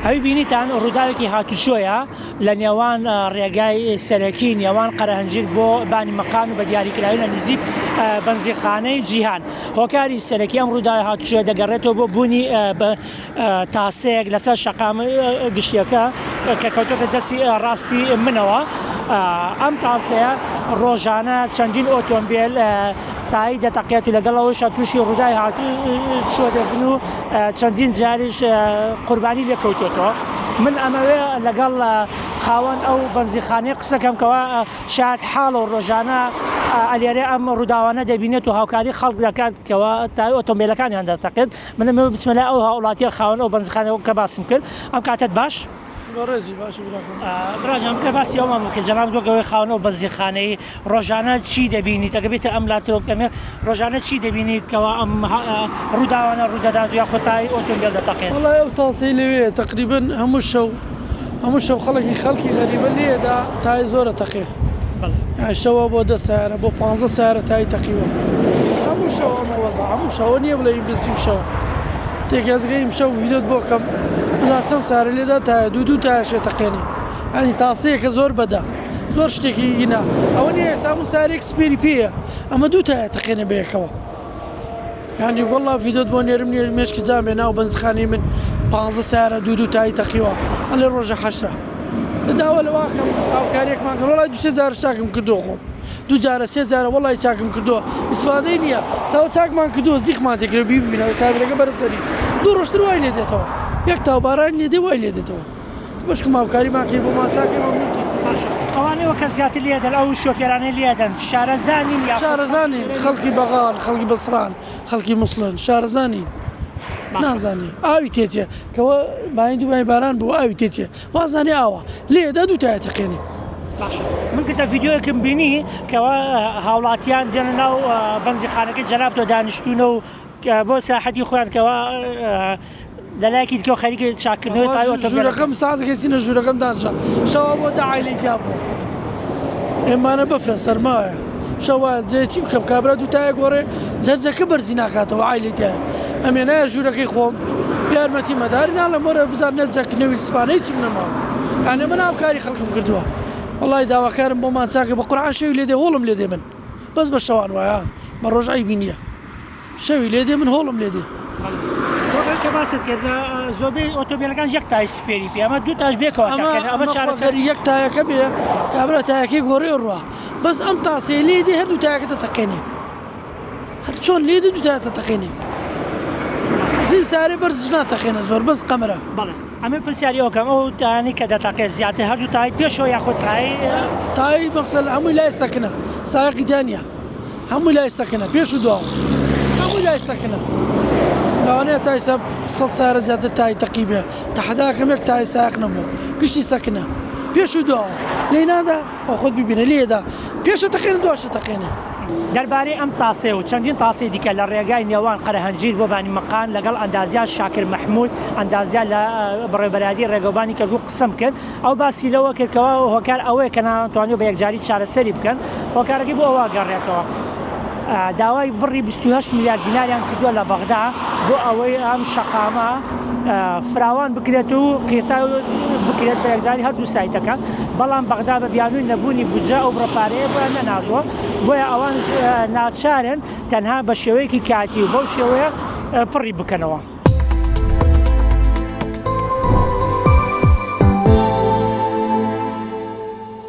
ئەوی بینیتان ڕووداوێکی هاتوچۆیە لە نێوان ڕێگای سەرەکی نێوان قەرەهەنجیر بۆ بانی مەقان و بە دیاریکراوی لە نزیک بەنزینخانەی جیهان. هۆکاری سەرەکی ئەم ڕووداوی هاتوچۆیە دەگەڕێتەوە بۆ بوونی تاسەیەک لەسەر شەقامە گشتیەکە کە کەوتۆتە دەستی ڕاستی منەوە. ئەم تاسەیە ڕۆژانە چەندین ئۆتۆمبێل تایی دەتەقێت و لەگەڵ ئەوەشا تووشی ڕووداوی هاتوچۆ دەبن و چەندین جاریش قوربانی لێکەوتۆتەوە. من ئەمەوێ لەگەڵ خاوەن ئەو بەنزینخانەیە قسەکەم کەوا شایەت حاڵە و ڕۆژانە ئەلێرە ئەم ڕووداوانە دەبینێت و هاوکاری خەڵک دەکات کەوا تای ئۆتۆمبیلەکانیان دەتەقێت. من ئەمەوێ بچمە لای ئەو هاوڵاتیە خاوەن ئەو بەنزینخانەیە کە باسم کرد. ئەم کاتەت باش. بەڕێزی باشی براکەم. برا جان بکە باسی ئەومان بکە جەنابت وەک ئەوەی خاوەن ئەو بەنزینخانەی ڕۆژانە چی دەبینیت ئەگە بێتە ئەم لاترەوە بکەمێ ڕۆژانە چی دەبینیت کەوا ئەم ڕووداوانە ڕوودەدات و یاخود تای ئۆتۆمبێل دەتەقێت؟ وەڵای ئەو تاسەی لەوێیە تەقریبەن هەموو شەو هەموو شەو خەڵکی خەڵکی غەریبە لێدا تای زۆرە تەقێ یان شەوە بۆ دە سیارە بۆ پ سیارە تای تەقیوە هەموو شەو ئەمە وەزع هەموو شەوە نییە بڵێ بزیم شەو تێگەزگە ئیمشەو ڤیدۆت بۆ کەم بزان چەند سارە لێدا تایە دوو دوو تایەشێ تەقێنێ یانی تاسەیەکە زۆر بەدە زۆر شتێکی ئینا ئەوە نییە ئێستا هەموو سارێک سپێری پێیە ئەمە دوو تایە تەقێنێ بەیەکەوە یانی وەڵا ڤیدۆت بۆ نێرم نیە مێشکی جامێ ناو بەنزخانەی من پ سارە دوو دوو تایی تەقیوە ئەلێ ڕۆژە حەشرە داوا لە واکەم هاوکاریەکمان کەن وەڵای دوو سێ جار چاکم کردووە خۆم دوو جارە سێ جارە وەڵی چاکم کردووە ئیسفادەی نییە ساوە چاکمان کردووە زیخمان تێکرێ بیبینە کابرەکە بەرە سەری دوو ڕۆژتر وای لێ دێتەوە یەک تاو باران لێ دێ وای لێ دێتەوە بەشکم هاوکاریمان کەی بۆمان چاکەی مەمنونتی. باشە ئەوانەوە کە زیاتر لێدەن ئەو شۆفێرانەی لێدەن شارەزانین یا شارەزانین خەڵکی بەغان خەڵکی بەسران خەڵکی موسڵن شارەزانین نازانێ ئاوی تێچێ کەوە باین دوو باران بوو ئاوی تێچێ وازانێ ئاوە لێدا دوو تایە تەقێنێ. باشە من گرتە ڤیدیۆیەکم بینی کەوا هاوڵاتیان دێنە ناو بەنزیخانەکەی جەنابتەوە دانیشتوونە و بۆ ساحەتی خۆیان کەوا لەلایەکی دیکەوە خەریکی چاککردنەوەی تای ئۆتۆمبێلەکەن. ژوورەکەم سازکەی چینە ژوورەکەم دانشا شەوا بۆ دە عایلەی تیا بووە ئێمانە بەفرە سەرمایە شەوا جێ چی بکەم کابرا دوو تایە گۆڕێ جەرجەکە بەرزی ناکاتەوە عایلەی تایە ئەمێنایە ژوورەکەی خۆم یارمەتی مەدار ناڵێم وەرە بزان نە جەک نەوی سپانە هیچم نەماوە یانێ من هاوکاری خەڵکم کردووە وەڵی داواکارم بۆمان چاکە بە قورعان شەوی لێ دێ هۆڵم لێ دێ من بەس بە شەوان وایە بە ڕۆژ عەیبی نییە شەوی لێ دێ من هۆڵم لێ دێ. کە باست کرد زۆربەی ئۆتۆمبیلەکان یەک تای سپێری پێ ئەمە دوو تاش بێکەوە ئەمە چارەسەری یەک تایەکە بێ کابرا تایەکەی گۆڕێ ڕوا بەس ئەم تاسەی لێ دێ هەردوو تایەکە دەتەقێنێ هەر چۆن لێ دێ دوو تایە دەتەقێنێ زین سارێ بەرزش ناتەقێنە زۆر بەس قەمرە. بەڵێ ئەمە پرسیاری ئەوکەم ئەو تایانەی کە دەتەقێت زیاتر هەردوو تای پێشەوە یاخود تای تای مەقسەل هەمووی لای سەکنە سایەقی تیا نییە هەمووی لای سەکنە پێش و دواوە هەمووی لای سەکنە لەوانەیە تای سە سەد سارە زیاتر تای تەقی بێ تەحەداکەم یەک تای سایەق نەبووە گشتی سەکنە پێش و دواوە لێی نادا ئەو خۆت ببینە لێدا پێشە تەقێنە دواشە تەقێنێ. دەربارەی ئەم تاسەیە و چەندین تاسەی دیکە لە ڕێگای نێوان قەرەهەنجیر بۆ بانی مەقان لەگەڵ ئەندازیار شاکر مەحمود ئەندازیار لە بەڕێوەبەرایەتی ڕێگەوبانی کەرکوک قسەم کرد ئەو باسی لەوە کرد کەوا هۆکار ئەوەیە کە ناتوانیوە بە یەکجاری چارەسەری بکەن هۆکارەکەی بۆ ئەوە گەڕێتەوە داوای بڕی 28 میلیارد دیناریان کردووە لە بەغدا بۆ ئەوەی ئەم شەقامە فراوان بکرێت و قیرتاو بکرێت بە یەکجاری هەردوو سایتەکە، بەڵام بەغدا بە بیانووی نەبوونی بودجە ئەو بڕە پارەیە بۆیان نەناردووە، بۆیە ئەوانیش ناچارن تەنها بە شێوەیەکی کاتی و بەو شێوەیە پڕی بکەنەوە.